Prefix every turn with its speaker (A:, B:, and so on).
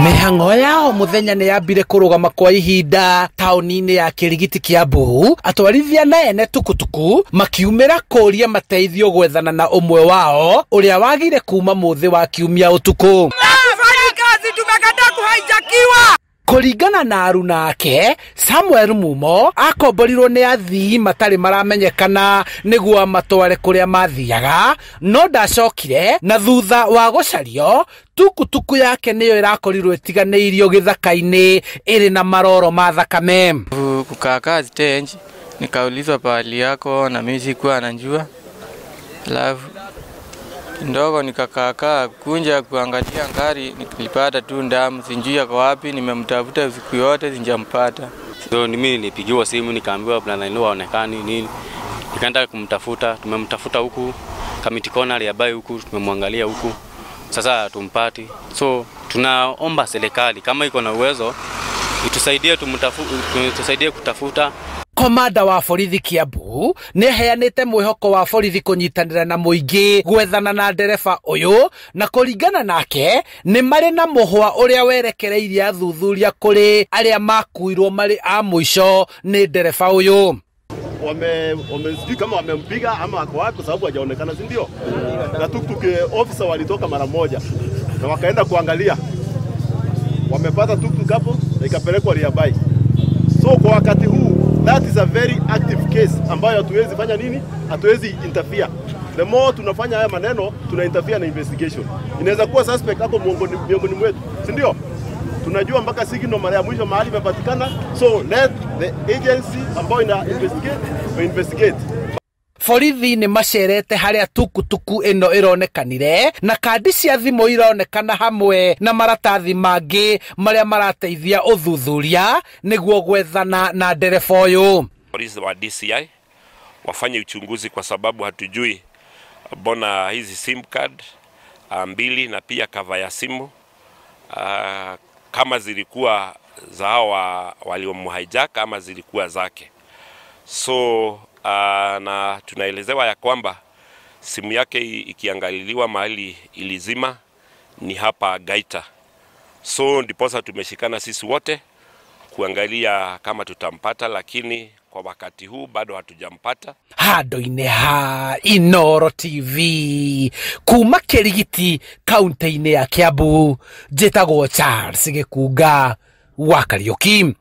A: Mĩhang'o ya o mũthenya nĩ yambire kũrũgama kwa ihinda taũni-inĩ ya Kĩrigiti Kiambu, atwarithia na ene tukutuku makiumĩra kũria mateithio gwethana na ũmwe wao ũrĩa wagire kuma mũthĩ wa kiumia ũtukũ. Kũringana na aruna ake, Samuel Mumo akomborirwo nĩ athii matarĩ maramenyekana nĩguo amatware kũrĩa mathiaga, no ndacokire na thutha wa gũcario tukutuku yake nĩyo ĩrakorirwo ĩtiganĩirio gĩthaka-inĩ ĩrĩ na maroro ma thakame.
B: Kukaa stage nikaulizwa pahali yako na mimi sikuwa najua, alafu ndogo nikakaakaa kunja kuangalia ngari, nilipata tu ndamu, sijui yuko wapi, nimemtafuta siku yote sijampata.
C: So mimi nilipigiwa simu nikaambiwa bwana nini haonekani nini, nikaenda kumtafuta, tumemtafuta huku Kamiti Corner ya bai huku, tumemwangalia huku, sasa tumpati. So tunaomba serikali kama iko na uwezo itusaidie, tumtafute, kutafuta.
A: Komanda wa borithi Kiambu nĩ aheanĩte mwĩhoko wa borithi kũnyitanĩra na mũingĩ gwethana na ndereba ũyũ, na kũringana nake nĩ marĩ na mũhwa ũrĩa werekereirie athuthuria kũrĩ arĩa makuirwo marĩ a mũico nĩ ndereba ũyũ.
D: Sijui kama wamempiga ama ako wapi, kwa sababu hajaonekana, si ndio? Na tuktuk officer walitoka mara moja na wakaenda kuangalia, wamepata tuktuk hapo na ikapelekwa Riabai. So kwa wakati huu that is a very active case ambayo hatuwezi fanya nini? Hatuwezi interfere. The more tunafanya haya maneno, tuna interfere na investigation. Inaweza kuwa suspect hapo miongoni mwetu, si ndio? Tunajua mpaka signal mara ya mwisho mahali imepatikana. So let the agency ambayo ina investigate, investigate.
A: Borithi nĩ macerete harĩa tukutuku ĩno ĩronekanire na kandi cia thimũ ironekana hamwe na maratathi mangĩ marĩa marateithia ũthuthuria nĩguo gwethana na ndereba ũyũ.
E: Polisi wa DCI wafanye uchunguzi kwa sababu hatujui mbona hizi sim card mbili na pia cover ya simu kama zilikuwa za hawa waliomhijack ama zilikuwa zake. So na tunaelezewa ya kwamba simu yake ikiangaliliwa mahali ilizima ni hapa Gaita. So ndiposa tumeshikana sisi wote kuangalia kama tutampata, lakini kwa wakati huu bado hatujampata.
A: Handũ-inĩ ha Inooro TV kuma Kĩrigiti kaunti-inĩ ya Kiambu, njĩtagwo Charles Gĩkunga wa Kariũki.